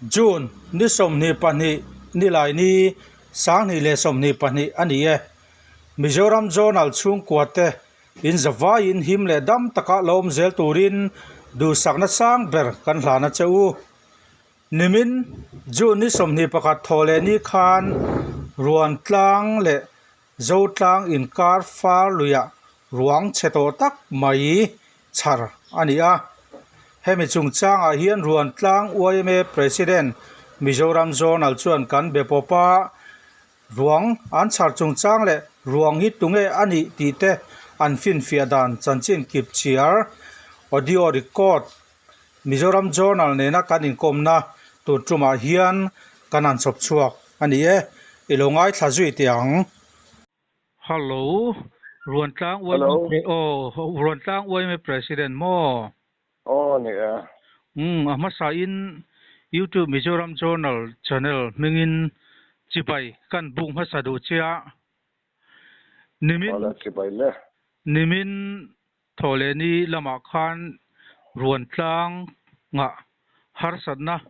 June ni 22 nilai ni 2022 a ni e. Mizoram Journal chhungkua te in zavaiin him leh dam taka lo awm zel turin duhsakna sang ber kan hlan a che u. Nimin June ni 21 thaw leh ni khan Ruantlang leh Zotlang inkar far luiah ruang chhe tawh tak mai chhar a ni a. Hemi chungchangah hian Ruantlang yma President Mizoram Zonal chuan kan be pawp a, ruang an chhar chungchang leh ruang hi tunge a nih tih te an finfiah dan chanchin kip chhiar audio record Mizoram Journal nena kan inkawmna tur tumah hian kan han chhawp chhuak a ni e, i lo ngaithla zui teh ang. Hello, Ruantlang yma aw, Ruantlang yma President maw? Aw ni e. Umm, a hmasa in YouTube Mizoram Journal channel hmingin chibai kan buk hmasa duh che a. Nimin, Awle chibai le. Nimin Thawhlehni lamah khan Ruantlang ngah harsatna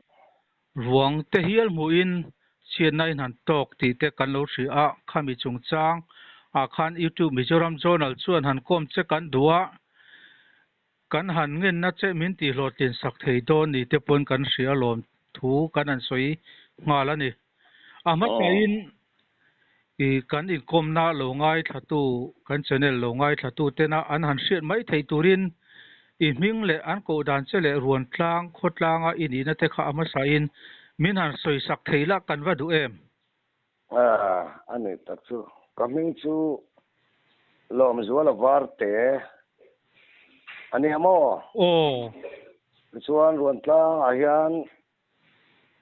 ruang te hial hmuhin chhiatna in han tawk tih te kan lo hria a, khami chungchang ah khan YouTube Mizoram Journal chuan han kawm che kan duh a, kan han ngenna che min tihhlawhtlin sak thei dawn ni te pawn kan hria alawm thu kan han sawi nghal a ni. A hmasain i kan inkawmna lo ngaithlatu, kan channel lo ngaithlatu tena an han hriat mai theih turin i hming leh an koh dan che leh Ruantlang khawtlanga i nihna te kha a hmasain min han sawi sak thei la kan va duh em? A ni tak chu. Ka hming chu Lawmzuala Varte a nia maw? Aw. Tichuan Ruantlangah hian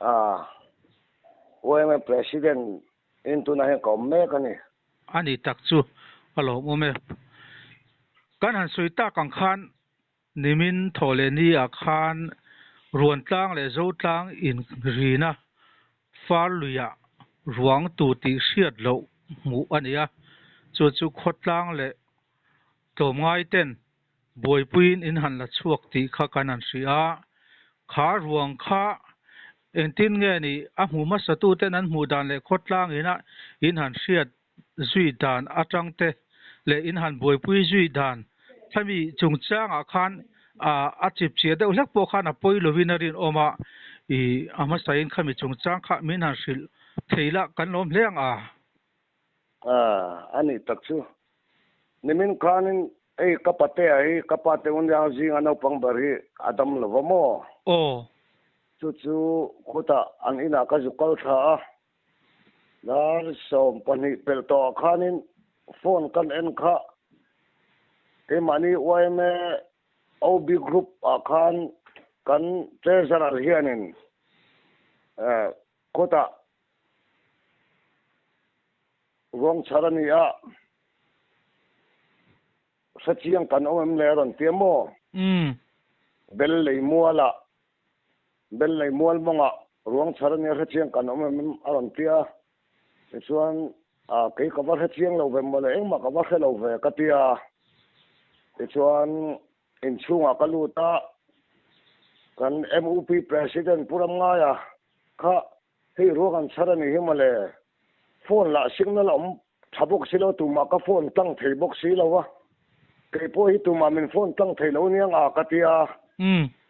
A, yma President in tunah hian ka awm mek a ni. A ni tak chu a lawmawm e. Kan han sawi tak ang khan nimin thaw leh ni ah khan Ruantlang leh Zotlang in rina far luiah ruang tu tih hriat loh hmuh a ni a, chu chu khawtlang leh tlawmngai ten Buaipuiin in han la chhuak tih kha kan han hria a, kha ruang kha engtin nge ni a hmu hmasatu ten an hmuh dan leh khawtlang ina in han hriat zui dan atang te leh in han buaipui zui dan khami chungchangah khan a chip chiah deuh hlek pawh khan a pawi lovin a rinawm a, i a hmasain khami chungchang kha min han hrilh thei la kan lawm hle ang a. A nih tak chu. Nimin khanin hei ka patea hi ka pate unau zinga naupang ber hi a dam lo va maw? Aw. Chu chu khutah an inah ka zuk kal thla a, dar 12 pelh tawhah khanin phone kan en kha keimahni yma OB group ah khan kan treasurer hianin khutah Ruang chhar a ni a, hrechiang kan awm em le a rawn ti a maw? Bel lei mualah, bel lei mual mawngah ruang chhar a ni a, hrechiang kan awm em a rawn ti a. Tichuan, kei ka va hrechiang lo ve mawle, engmah ka va hre lo ve ka ti a. Tichuan, inchhungah ka lut a, kan MUP President Pu Ramngaia kha Hei ruak an chhar a nih hi mawle. Phone lah signal a awm tha bawk si lo, tumah ka phone tlang thei bawk si lo a. Kei pawh hi tumah min phone tlang thei lo aniang a ka ti a.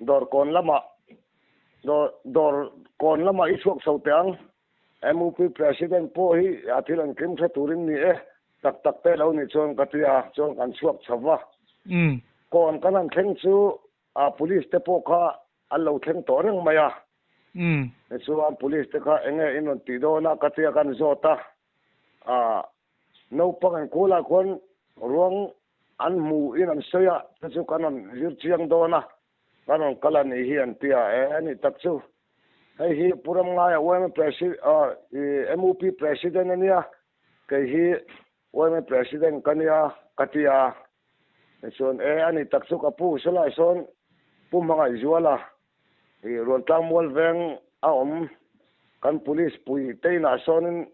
Dawr kawn lamah dawr dawr kawn lamah i chhuak chho teh ang. MUP President pawh hi a thil an kim hre turin ni e, tak tak te lo nih chuan ka ti a, chuan kan chhuak chho va. Kawn kan han thleng chu a police te pawh kha an lo thleng tawh reng mai a. Tichuan police te kha eng nge in rawn tih dawn a ka tia kan zawt a, ah naupang in kulah khuan ruang an hmu in an sawi a, chu chu kan rawn zir chiang dawn a, kan rawn kal a nih hi an ti a, e a nih tak chu hei hi Pu Ramngaia yma presi ah MUP president a nia, kei hi yma president ka nia ka ti a, tichuan e a nih tak chu ka pu sawlai sawn Pu Hmangaihzuala I Ruantlang mual veng a awm kan police pui te inah sawnin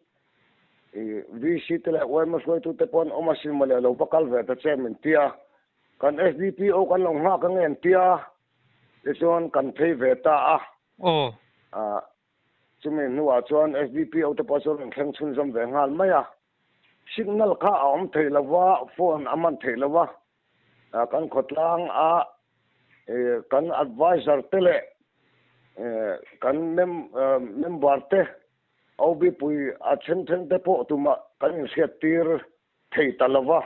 i VC te leh yma hruaitu te pawh an awm asin mawle lo va kal ve ta che min ti a, kan SDPO kan lo nghak ange an ti a, tichuan kan phei ve ta a. Aw. Ah chumi hnuah chuan SDPO te pawh chu rawn thleng chhunzawm ve nghal mai a. Signal kha a awm thei lo va, phone a man thei lo va. Kan khawtlang a kan advisor te leh kan member te OB pui a then then te pawh tumah kan inhriattir thei ta lo va.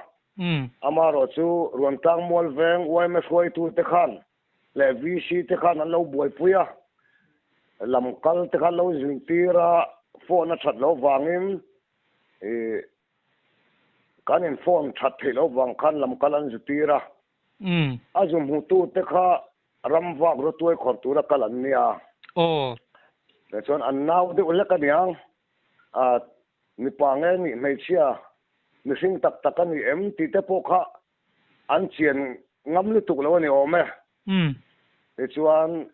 Amaherawh chu Ruantlang Mualveng yma hruaitute khan leh VC te khan an lo buaipui a, lam kal te khan lo zirtir a, phone a that loh vangin ih kan in phone that theih loh vang khan lam kal an zirtir a. A zu hmutu te kha ram vak rawtuai khawrh tura kal an nia. Tichuan an nau deuh hlek a niang, ah mipa nge nih hmeichhia mihring tak tak a ni em tih te pawh kha an chian ngam lutuk lo a ni awm e. Tichuan,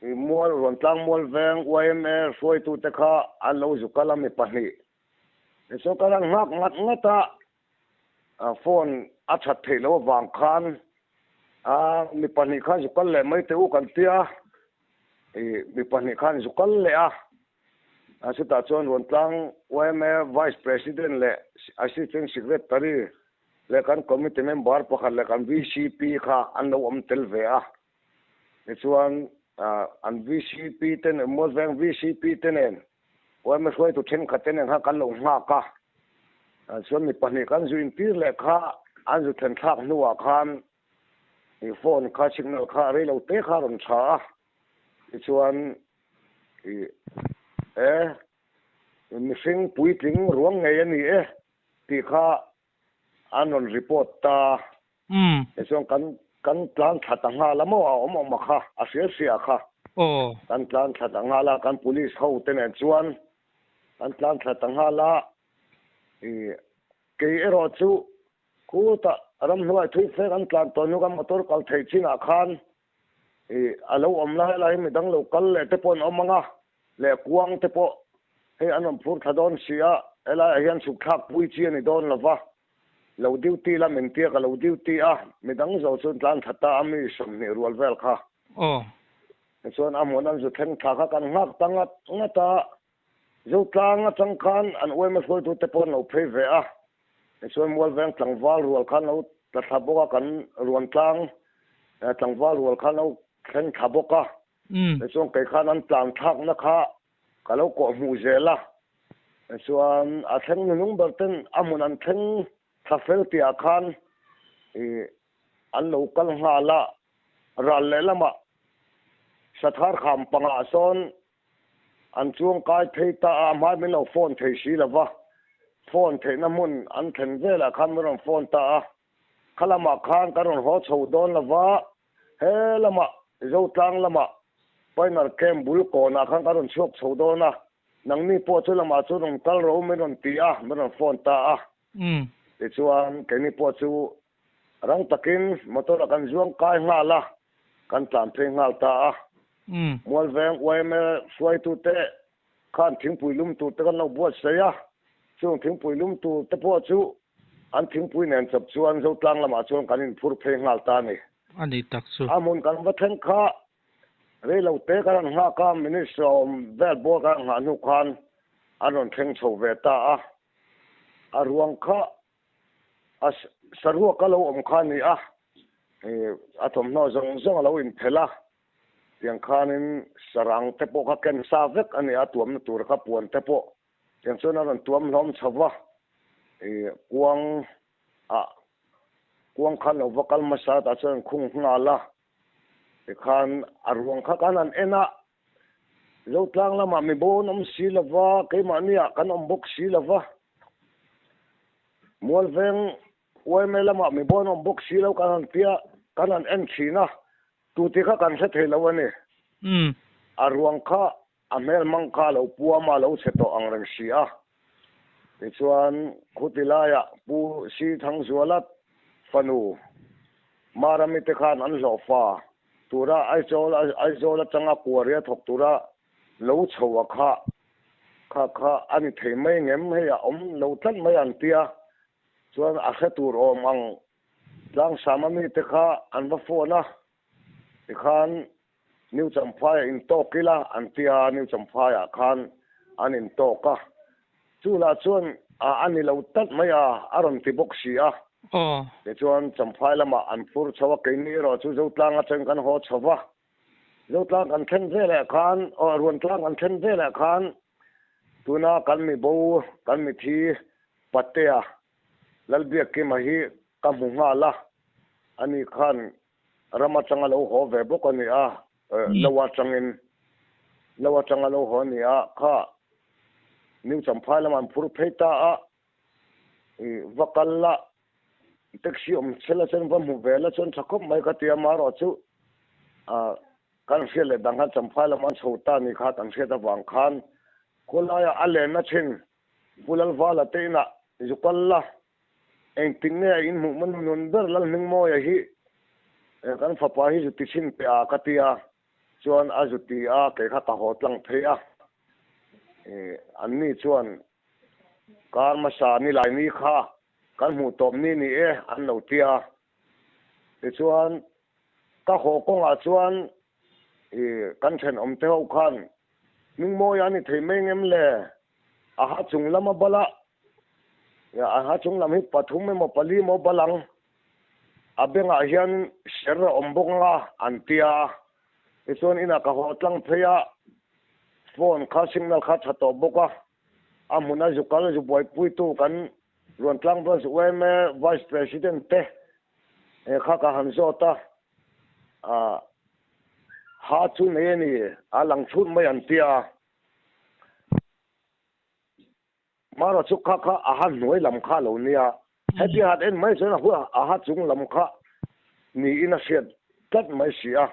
mual Ruantlang Mual Veng yma hruaitute kha an lo zu kal a mi pahnih. Tichuan ka rawn nghak ngat ngat a, phone a that theih loh avang khan a mi pahnih kha zu kal leh mai teh u kan tia, mi pahnih khan zu kal leh a. Chutah chuan Ruantlang yma Vice President leh Assistant Secretary leh kan committee member pakhat leh kan VCP kha an lo awm tel ve a. Tichuan an VCP te nen, Mualveng VCP te nen, yma hruaitu thenkhat te nen khan kan lo nghak a. Chuan mi pahnih kan zu intir leh kha an zu thlen thlak hnuah khan i phone kha signal kha rei lo te kha a rawn tha a. Tichuan i e mihring puitling ruang ngei a ni e. Tih kha an rawn report ta. Tichuan kan kan tlan thla ta nghal a maw a awm awm a kha a hria hria kha. Kan tlan thla ta nghal a kan police ho te nen chuan kan tlan thla ta nghal a i kei erawh chu khutah ramhnuai thui fe kan tlan tawh hnu kan motor kal theih chinah khan i a lo awm lai lai midang lo kal leh te pawh an awm ang a, leh kuang te pawh hei an rawn phur thla dawn si a, helaiah hian chhuk thlak pui chi a ni dawn lo va, lo duty la min tia ka lo duty a, midang zo chu an tlan thla ta a mi 20 rual vel kha. Tichuan a hmun an zu thleng thla kha kan nghak ta ngat ngat a, Zotlang atang khan an uaima hruaitute pawh an lo phei ve a, tichuan Mualveng tlangval rual khan lo tla thla bawk a, kan Ruantlang tlangval rual khan lo thleng thla bawk a, tichuan kei khan an tlan thlakna kha ka lo kawh hmuh zel a, tichuan a thleng hnuhnung ber ten a hmun an thleng thla fel tihah khan ih an lo kal nghal a, ral lehlamah Sathar kham pangah sawn An chuang kai phei ta a, a hmai min lo phone thei si lo va, phone theihna hmun an thlen velah khan min rawn phone ta a, kha lamah khan kan rawn haw chho dawn lo va, he lamah Zotlang lamah Pioneer Camp bul kawnah khan kan rawn chhuak chho dawn a, nangni pawh chu lamah chuan rawn kal ro min rawn ti a, min rawn phone ta a. Tichuan keini pawh chu Rang takin motor-ah kan zuang kai nghal a, kan tlan phei nghal ta a. Mualveng yma hruaitute khan thingpui lum tur te kan lo buatsaih a, chung thingpui lum tur te pawh chu an thingpui nen chawp chuan Zotlang lamah chuan kan inphur phei nghal ta a ni. A ni tak chu. A hmun kan va thleng kha rei lo te kan han nghak a, Minister awm vel bawr kan han nghah hnu khan an rawn thleng chho ve ta a. A ruang kha A saruak a lo awm kha a ni a, a thawmhnaw zawng zawng a lo inphelh a, tiang khanin sarang te pawh kha ken sa vek a ni a, tuamna tur kha puan te pawh tiang chuan a rawn tuam hlawm chho va, kuang ah kuang khan lo va kal hmasa tah chuan an khung nghal a, tikhan a ruang kha khan an en a, Zotlang lamah mi bo an awm si lo va, keimahniah kan awm bawk si lo va. Mualveng yma lamah mi bo an awm bawk si lo kan han tia, kan han en thin a, tuti kha kan hre thei lo a ni. A ruang kha a hmel hmang kha a lo puam a, a lo chhe tawh ang reng si a. Tichuan, khuti laiah Pu Si Thangzuala fanu Marami te khan an hlawhfa tura Aizawl Aizawl atanga kuaria thawk tura lo chho a kha kha kha a ni thei mai ngem hei a awm lo tlat mai an tia chuan a hre tur awm ang Tlangsama mite kha an va phone a tikhan. New Champhaiah intawk ila an ti a, New Champhaiah khan an intawk a. Chu lah chuan a ni lo tlat mai a, a rawn ti bawk si a. Tichuan Champhai lamah an phur chho a, keini erawh chu Zotlang atangin kan haw chho va. Zotlang kan thlen veleh khan, aw Ruantlang kan thlen veleh khan tuna kan mi bo, kan mi thi Patea Lalbiakkima hi ka hmu nghal a, ani khan ram atanga lo haw ve bawk a ni a, lo atangin lo atanga lo haw a ni a, kha New Champhai lamah an phur phei ta a, i va kal la, taxi awm chhe la chuan va hmu ve la chuan tha khawp mai ka ti a, marawh chu kan hriat leh dang khan Champhai lamah an chho ta ni kha kan hriat avang khan khawlaiah a lenna thin Pu Lalvala te inah zu kal la, engtin nge a inhmuh man nun ber Lalhmingmawia hi kan fapa hi zu ti chhin teh a ka ti a, chuan a zu ti a, kei kha ka haw tlang phei a, anni chuan kar hmasa ni lai ni kha kan hmuh tawp ni ni e an lo ti a, tichuan ka haw kawngah chuan kan thenawm te ho khan Hmingmawia a ni thei mai ngem le? A ha chung lam a bal a, a ha chung lam hi pathum emaw pali emaw bal ang. A bengah hian ser a awm bawk ang a, an ti a. Tichuan inah ka haw tlang phei a, phone kha signal kha a tha tawh bawk a, a hmuna zu kal zu buaipuitu kan Ruantlang Branch yma Vice President te kha ka han zawt a, Ha chu nei a ni, a lang chhut mai an ti a. Mara chu kha kha a ha hnuai lam kha a lo nia. Heti hat en mai chuan a ha chung lam kha niin a hriat tlat mai si a.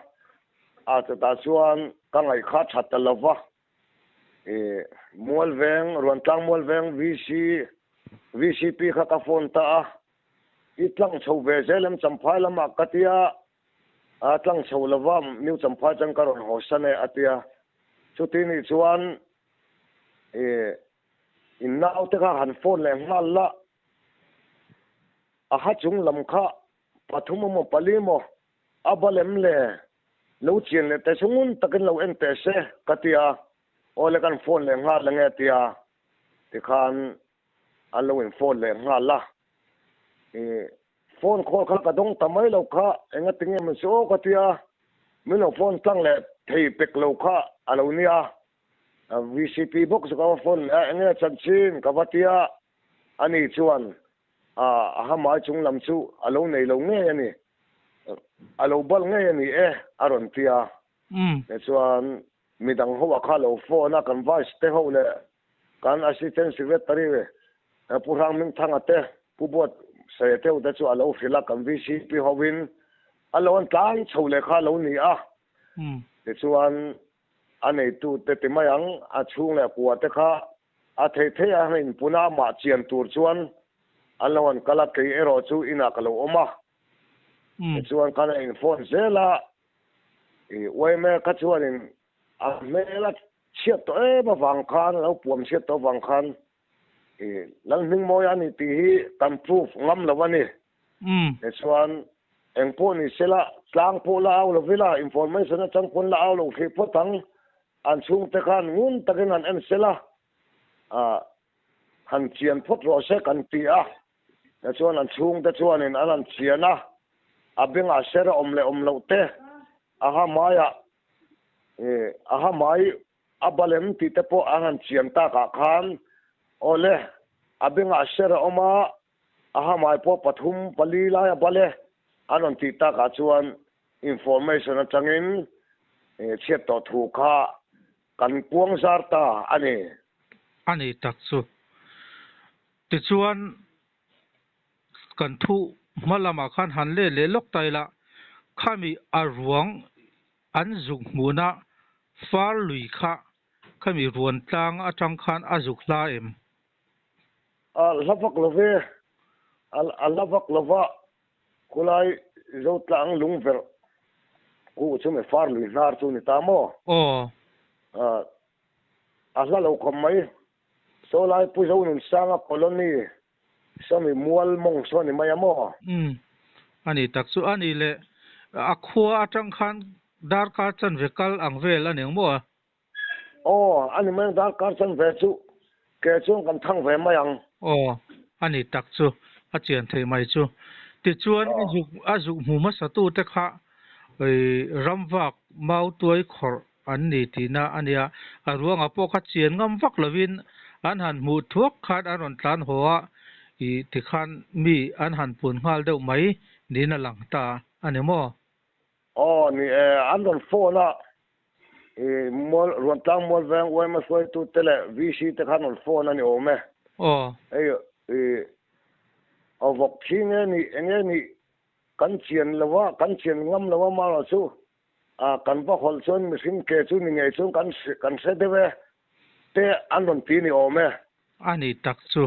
A chutah chuan ka ngaih kha tha ta lo va. I Mualveng, Ruantlang Mualveng VC, VCP kha ka phone ta a. I tlang chho ve zel em Champhai lamah ka tia. A tlang chho lova New Champhai chuan ka rawn haw san e a ti a. Chuti nih chuan i in naute kha han phone leh nghal la, a ha chung lam kha pathum emaw pali emaw a bal em le, lo chian leh teh se ngun takin lo en teh se ka ti a. Aw le kan phone leh nghal ange a ti a, tikhan an lo in phone leh nghal a. I Phone call kha ka dawng ta mai lo kha, enga tinge min sawi aw ka tia, min lo phone tlang leh thei pek lo kha a lo nia. VCP bawk chu ka va phone leh a, enge a chanchin ka va tia, ani chuan a hamai chung lam chu a lo nei lo ngei a ni, a lo bal ngei a ni e a rawn tia. Tichuan midang ho a kha lo phone a, kan vice te ho leh Kan Assistant Secretary Pu Hrang Hmingthanga te, Pu Buat Saia te ho te chu a lo hrilh a, kan VCP hovin a lo an tlai chho leh kha a lo ni a. Tichuan a neitute ti mai ang, a chhung leh kua te kha a thei thei a han inpun a, amah chian tur chuan an lo han kal a, kei erawh chu inah ka lo awm a. Tichuan khan a in phone zel a, i yma kha chuanin a hmel a Chhiat tawh em avang khan, lo puam chhiat tawh avang khan i Lalhmingmawi a ni tih hi kan proof ngam lo a ni. Tichuan, eng pawh ni sela, tlang pawh la au lo vila, information atang pawn la au lo hrih phawt ang, an chhungte khan ngun takin han en sela, han chian phawt rawh se kan ti a. Tichuan an chhungte chuanin an han chian a, a bengah ser a awm leh awm loh te, a ha hmaiah a ha hmai a bal em tih te pawh an han chian takah khan awle a bengah ser a awm a, a ha hmai pawh pathum pali lai a bal e an rawn tih takah chuan information atangin chhiat tawh thu kha kan puang zar ta a ni. A ni tak chu. Tichuan, kan thu hma lamah khan han let leh lawk ta ila, khami a ruang an zuk hmuhna far lui kha khami ruan tlang atang khan a zuk hla em? A hla vak lo ve, a hla vak lo va, khulai Zotlang lungverh kuh chu mi far lui hnar chu ni ta maw? Aw. A hla lo khawp mai. Saw lai Pu Zonunsanga Colony sawmi mual mawng saw ni mai a maw? Umm, a ni tak chu a ni le. A khua atang khan Darkar chanve kal ang vel a ni ang maw? Aw, a ni mai ang darkar chanve chu ke chuan kan thang ve mai ang. Aw, a ni tak chu, a chian theih mai chu. Tichuan a zuk a zuk hmu hmasatute kha ramvak mautuai khawrh an ni tihna a nia. A ruangah pawh kha chian ngam vak lovin an han hmuh thuak khan an rawn tlan haw a, ih tikhan mi an han pun nghal deuh mai niin a lang ta a ni maw? Aw ni e, an rawn phone a, i mual Ruantlang mual veng yma hruaitu te leh VC te khan rawn phone a ni awm e. Aw. Hei i aw vawk thi nge nih enge nih kan chian lo a, kan chian ngam lo a marawh chu a kan va hawlh chuan mihring ke chu ni ngei chuan kan kan hre deuh e te an rawn ti ni awm e. A ni tak chu.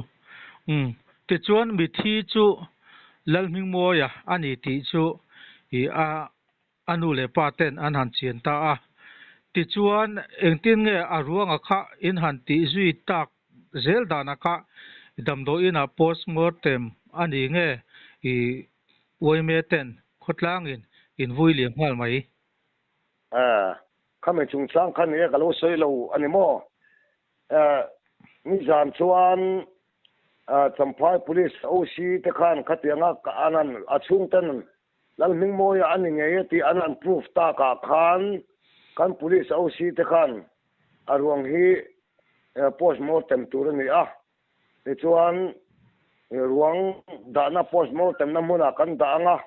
Umm. Tichuan mithi chu Lalhmingmawia a ni tih chu i a a nu leh pa ten an han chian ta a. Tichuan engtin nge a ruanga kha in han tih zui tak zel danah kha damdawi inah postmortem a ni nge i uaime ten khawtlangin in vui liam nghal mai. A, khami chungchang kha nia ka lo sawi lo a ni maw? Nizan chuan Champhai Police OC te khan khatianga an han a chhungten Lalhmingmawia a ni ngei e tih an han proof takah khan kan Police OC te khan a ruang hi postmortem tur a ni a. Tichuan ruang dahna postmortem na hmunah kan dah ang a,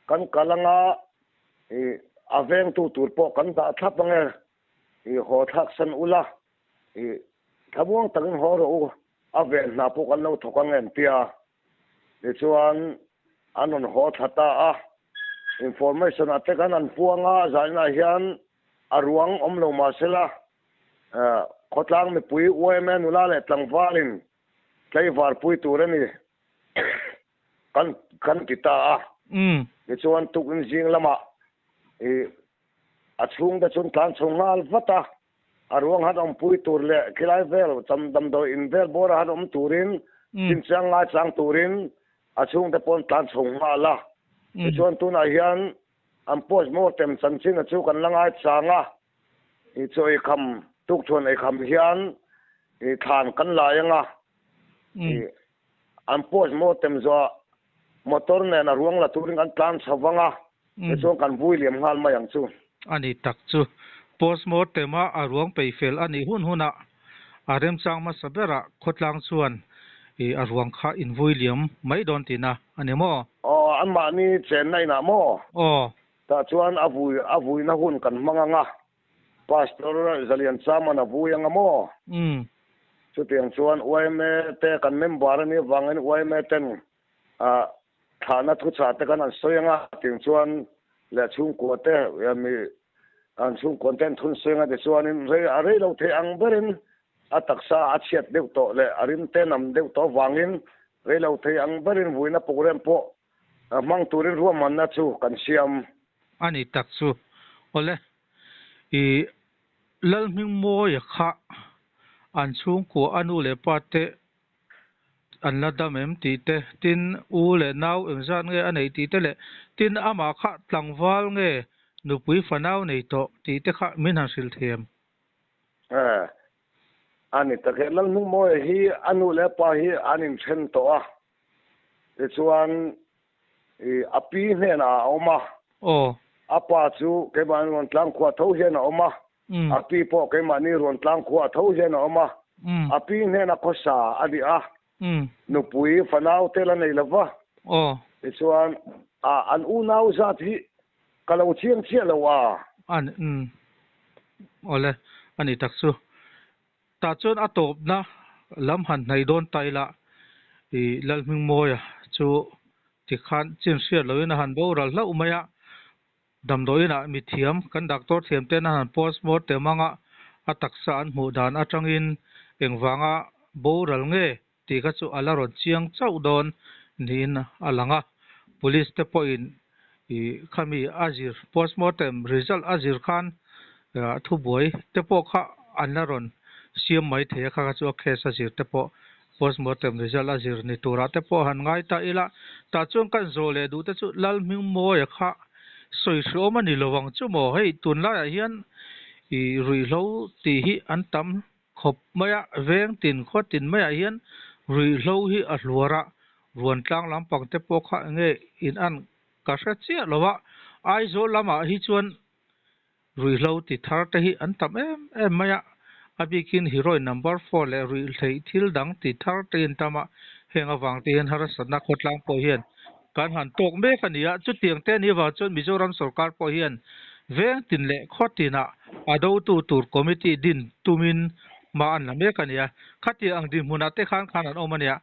kan kal ang a, a vengtu tur pawh kan dah thlap ang e. I haw thlak san ula, i thlamuang takin haw rawh u, a ven hna pawh kan lo thawk ang em tia. Tichuan an rawn haw thla ta a, information ah te khan an puang a, zaninah hian a ruang awm lo mah sela, khawtlang mipui yma nula leh tlangvalin tlaivar pui tur a ni kan kan ti ta a. Tichuan tukin zing lamah i A chhungte chuan tlan chho nghal vat a, a ruang han awmpui tur leh khilai vel damdawi in vel bawra han awm turin chinchiang ngaichang turin a chhungte pawh an tlan chho nghal a. Tichuan tunah hian an postmortem chanchin a chu kan la ngaichang a, i chaw eikham tukthuan eikham hian i thlan kan lai ang a, i An postmortem zawh motor nen a ruang la turin kan tlan chho vang a, tichuan kan vui liam nghal mai ang chu. A ni tak chu. Postmortem a a ruang peih fel a nih hun hunah a remchang hmasa berah khawtlang chuan i a ruang kha in vui liam mai dawn tihna a ni maw? Aw, anmahni chenna inah maw? Aw. Tah chuan a vui a vuina hun kan hmang ang a, Pastor Zalian Chaman a vui anga maw? Umm. Chutiang chuan yma te kan member a nih avangin yma ten thlahna thuchah te khan an sawi anga tiang chuan leh chhungkua te mi an chhungkua ten thun sawi anga tichuanin rei a rei lo thei ang berin a taksa a chhiat deuh tawh leh a rim te nam deuh tawh avangin rei lo thei ang berin vuina program pawh hmang turin ruahmanna chu kan siam. A ni tak chu. Awle, i Lalhmingmawia kha an chhungkua a nu leh pa te an la dam em tih te, tin u leh nau engzat nge a neih tih te leh tin amah kha tlangval nge nupui fanau nei tawh tih te kha min han hrilh thiam. A ni tak e, Lalhmingmawia hi a nu leh pa hi an inthen tawh a, tichuan I a pi hnenah a awm a. Aw. A pa chu keimahni rawn tlang khuah tho hian a awm a. A pi pawh keimahni rawn tlang khuah tho hian a awm a. A pi hnena khawsa a ni a. Nupui fanau te la nei lo va. Aw. Tichuan a an unau zat hi ka lo chiang chiah lo a. A ni umm. Awle a ni tak chu. Tah chuan a tawpna lam han hnaih dawn ta ila i Lalhmingmawia chu tikhan chin hriat loin a han boral hlauh mai a, damdawiinah mithiam kan doctor thiam ten a han postmortem anga a taksa an hmuh dan atangin engvanga boral nge tih kha chu a la rawn chiang chauh dawn niin a lang a, police te pawhin i khami a zir postmortem result a zir khan thubuai te pawh kha an la rawn siam mai thei a, kha kha chu a case a zir te pawh postmortem result a zir ni turah te pawh han ngai ta ila, tah chuan kan zawh leh duh te chu Lalhmingmawia kha. sawi hreawm a ni lo ang chu maw? Hei tunlaiah hian ih ruihhlo tih hi an tam khawp mai a, veng tin khaw tin maiah hian ruihhlo hi a hluar a, ruantlang lampang te pawh kha enge in an ka hre chiah lo a, Aizawl lamah hi chuan Ruihhlo ti thar te hi an tam em em mai a, a bikin heroin number four leh ruihhleih thil dang ti thar te in tam a, heng avang te hian harsatna khawtlang pawh hian kan han tawk mek a ni a, chutiang te ni avang chuan Mizoram sorkar pawh hian veng tin leh khaw tinah a dotu tur committee din tumin hma an la mek a ni a, khatiang ang dinhmunah te khan khan an awm a nia,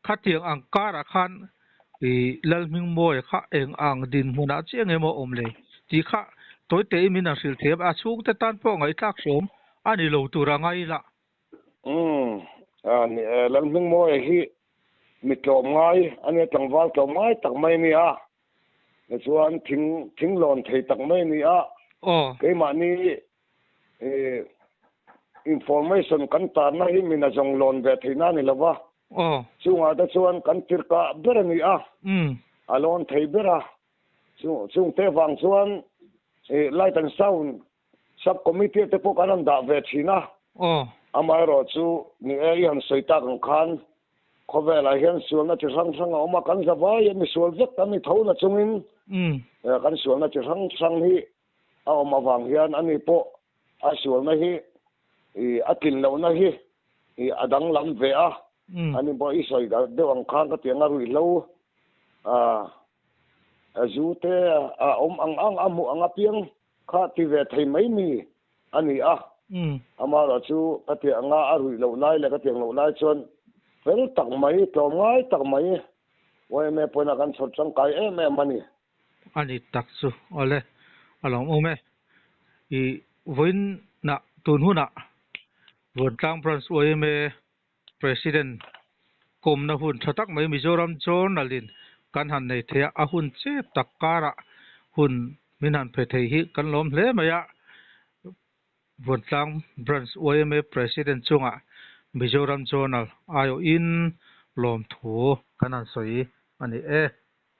khatiang ang karah khan I Lalhmingmawia kha eng ang dinhmunah chiah nge maw awm le tih kha tawite min an hrilh thiam a, chhungte tan pawh ngaihthlak hrawm a ni lo tur a ngai lah. Umm, a ni e, Lalhmingmawia hi mi tlawm ngai a nia, tlangval tlawm ngai tak mai a ni a, tichuan thing thing lawn thei tak mai a ni a, Aw. keimahni i information kan tarna hi min a zawng lawn ve theihna a ni lo va, Aw. Chungah te chuan kan tirhkah ber a ni a, a lawn thei ber a. Chung chungte vang chuan ih Light and Sound Sub Committee te pawh kan rawn dah ve thin a. Aw. Amaherawh chu ni e, i han sawi tak ang khan khawvelah hian sualna chi hrang hrang a awm a, kan zavai a misual vek kan ni tho na chungin kan sualna chi hrang hrang hi a awm avang hian ani pawh a sualna hi ih a tlin lohna hi ih a danglam ve a, ani pawh i sawi deuh ang khan ka ti ang a ruihhlo ah zu te a awm ang ang a hmuh ang apiang kha ti ve thei mai mi a ni a, amaherawh chu ka ti ang a a ruih loh lai leh ka tiang loh lai chuan fel tak mai tlawmngai tak mai yma pawhin a kan chhawr tangkai em em a ni. A ni tak chu awle a lo awm e. I vawiinah tun hunah Vuantlang Branch yma President kawmna hun tha tak mai Mizoram Journal in kan han nei thei a, a hun chep tak karah hun min han pe thei hi kan lawm hle mai a. Vuantlang Branch yma President chungah Mizoram Journal aiawhin lawmthu kan han sawi a ni e.